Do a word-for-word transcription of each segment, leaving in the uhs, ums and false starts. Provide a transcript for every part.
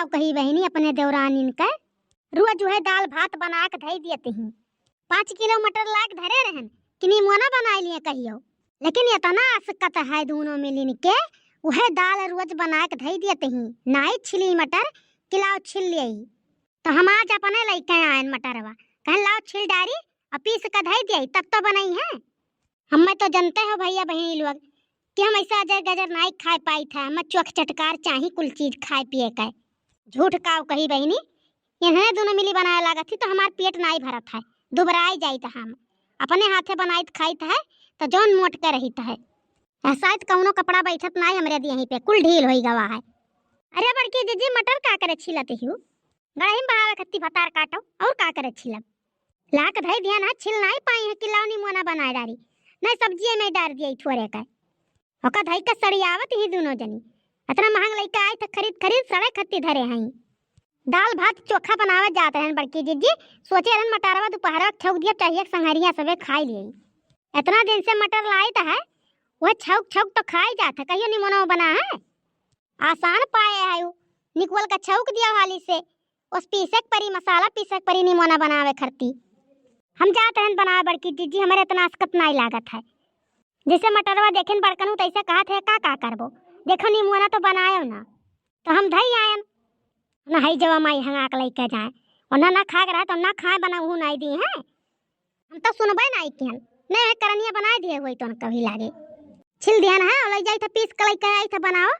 कही बहिनी अपने देवरानिन के, रोज उहे दाल भात बना के धई देत ही। पाँच किलो मटर लाग धरे रहन कि निमोना बनाइ लिए कहियो, लेकिन एतना असकत है दूनो मिलिन के, उहे दाल रोज बना के धई देत ही। नाई छिली मटर कि लाओ छिल लेई। तो हम आज अपने लइके आयन मटरवा, कहन लाओ छिल डारी और पीस के धई दिया, तब तो बनई है। हमें तो जनते हो भइया बहिनी लोग कि हम ऐसा अजर गजर नाई खाए पाइत है, हमें चोख चटकार चाही कुल चीज खाए पिए के। झूठ काव कही बहिनी, इन्हें दूनो मिली बनाए लागत ही तो हमार पेट नाई भरत है, दुबराई जाइत है। हम अपने हाथे बनाइत खाइत है तो जौन मोट के रहित है। आ शायद कौनो कपड़ा बैठत नाई हमरे दिए पे, कुल ढील होई गवा है। अरे बड़की जीजी, मटर का करे छिलत ही? गड़ही में बहावे खत्ती भतार काटो, और का करे छिलब? लाक धई दिया ना, छिल नाई पाई है कि लाओ निमोना बनाए डारी, नहीं सब्जिये में डार दिया थोरे का। ओका धई के सड़ियावत ही दूनो जनी, इतना महंग लइका आई था खरीद खरीद सड़े खत्ती धरे हई। दाल भात चोखा बनावे जात रहन बड़की जीजी, सोचे रहन मटरवा दोपहरवा छौक दिया चाहिए संहरिया सबे खाई लिए। इतना दिन से मटर लाइत है, वह छौक छौक तो खाई जात है, कहियो निमोना बना है। आसान पाए है उ, निकुअल का छौक दिया हाली से, उस पीसे के परी, मसाला पीसे के परी निमोना बनावे खरती। हम जात रहन बनावे बड़की जीजी, हमरे इतना असकत नाई लागत है। जैसे मटरवा देखेन बड़कनू तैसे कहत है का का करबो, देखो निमोना तो बनायो ना, तो हम धई आयन। ना हई जवा माई हंगा के लइके जाए, और ना ना खा के रहा तो ना खाए बना उहू नाई दी है। हम तो सुनबे नाई किहन, नहीं है करनिया बनाए दिए हुई तो कभी लागे। छिल दिहन है, और लई जाई था पीस के लइके आई था बनाओ,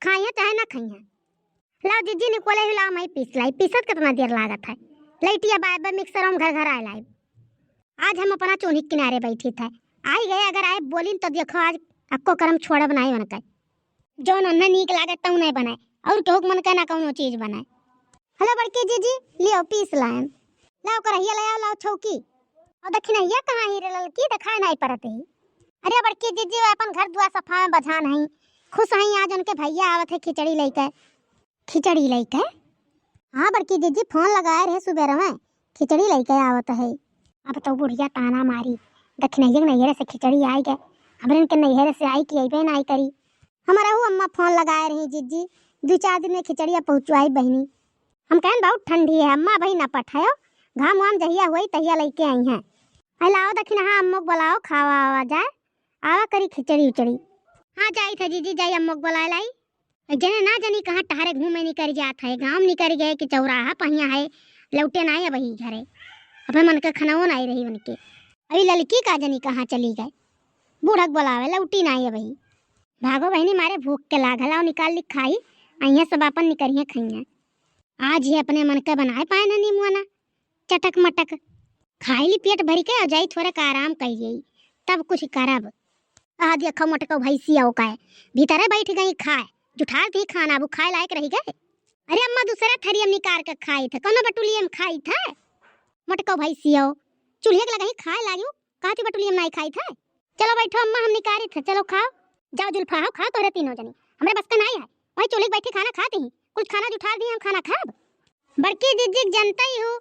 खाइए चाहे ना खाइए। लाओ जीजी निकोले ही लाओ, मैं पीस लाई, पीसत कितना देर लागत है। लइटिया बाय बाय मिक्सर हम घर घर आए लाई। आज हम अपना चूल्ही के किनारे बैठी था, आई गए अगर आए बोलिन तो देखो आज अक्को करम छोड़ब नाई बनकर। जौन उन्हें नीक लागे तौने बनाए, और केहू के मन के ना कौनो चीज बनाए। हेलो बड़की जीजी, लियो पीस लायन। लाओ करहिया ले आओ, लाओ छौकी। और दखिनहिया कहाँ ही रे ललकी, देखाए नाई परत ही। अरे बड़की जीजी, वो अपन घर दुआ सफा में बझान हई, खुश हई आज उनके भैया आवत है खिचड़ी लइके। खिचड़ी लइके? हाँ बड़की जीजी, फोन लगाए रहे सुबेरे में, खिचड़ी लइके आवत है। अब तो बुढ़िया ताना मारी, दखिनहिया के नैहरे से खिचड़ी आई गए, हमरे के नैहरे से आई कि अइबे नाई करी। हमारा हूँ अम्मा फोन लगाए रही, जीजी, दू चार दिन में खिचड़िया पहुँचवाई बहिनी। हम कहन बहुत ठंडी है अम्मा, अबही ना पठायो, घाम वाम जहिया हुई तहिया लइके आई हैं। अरे लाओ दखिन, हाँ अम्मा को बुलाओ, खावा आवा जाए, आवा करी खिचड़ी उचड़ी। हाँ जाई था जीजी, जाई अम्मा को बुलाए लाई। एक जने ना जानी कहाँ टहरे घूमे निकल जात है, गाँव निकल गए कि चौराहा पहिया है, लौटे ना अबही घरे। अबे मन के खनवो नाई रही उनके। अभी ललकी का जानी कहाँ चली गए, बूढ़क बुलावे लौटी ना अबही। भागो बहिनी, मारे भूख के लागल, आओ निकाल ली खाई, अइहें सब आपन निकरिहें खइहें। आज ही अपने मन के बनाए पाए ना निमुआना, चटक मटक। खाई ली पेट भरी के, और जाई थोड़ा का आराम करिए, तब कुछ करब। आ देखो मोटको भैंसिया का है, भीतरे बैठ गई खाए, जुठार थी खाना, अब खाए लायक रही गए। अरे अम्मा, दूसरा थरिया में निकार के खाई थे, कौनो बटुलिया में खाई थे। मोटको भैंसिया, चूल्हे के लगही खाए लागी, कहती बटुलिया में नाई खाई थे। चलो बैठो अम्मा, हम निकारी थे, चलो खाओ। जाओ जुल्फा, हो खाओ तोहरे तीनों जनी, हमरे बस का नाई है। वही चूल्हे के बैठी खाना खाती ही, कुछ खाना जुठार दी, हम खाना खाब। बड़की जिज्जी के जनते ही हो,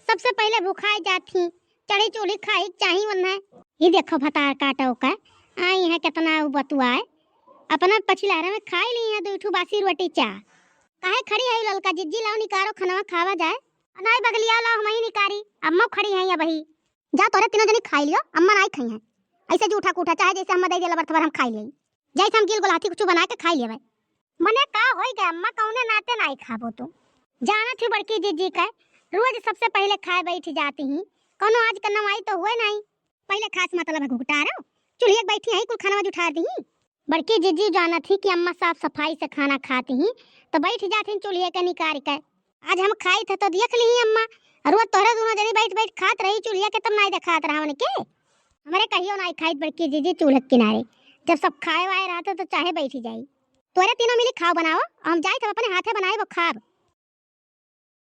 सबसे पहले भुखाए जात ही, चढ़ी चूल्ही खाई के चाही वन्हे। ये देखो भतार काटो का, आई है कितना उ बतुआए, अपना पछिलहरे में खाई ली है दो ठू बासी रोटी चा। काहे खड़ी है ललका जिज्जी, लाओ निकारो खनवा खावा जाए। नाई बगलिया लाओ, हम ही निकारी, अम्मा खड़ी है अबही। जा तोरे तीनों जनी खाई लियो, अम्मा नाई खाई हैं। ऐसे जूठा कूठा, चाहे जैसे अम्मा दे देला बर्थवर हम खाई लेई। जैसे हम गिल गोलाथी कुछ बना के खाई लेवे। मने का होई गए अम्मा, कौने नाते नाई खाबो तू? जानत ही बड़की जिज्जी के, रोज सबसे पहले खाए बैठ जाती ही, कौनो आज का नवाई तो हुए नाई। पहले खास मतलब है घुघटारो, चूल्हे के बैठी है कुल खाना जुठार दी। बड़की जिज्जी जानत ही कि अम्मा साफ सफाई से खाना खाती ही, तो बैठ जाती ही चूल्हे के निकार के। आज हम खाई थे तो देख ली अम्मा, रोज तोहरे दोनों जनी बैठ बैठ खात रही चूल्हे के, तब नाई देखात रहा उनके। हमरे कहियो नाई खाई बड़की जिज्जी चूल्हे के किनारे, जब सब खाए वाए रहते तो चाहे बैठ जाई। तोरे तीनों मिली खाओ बनाओ, हम जाई थे अपने हाथे बनाए वो खाब।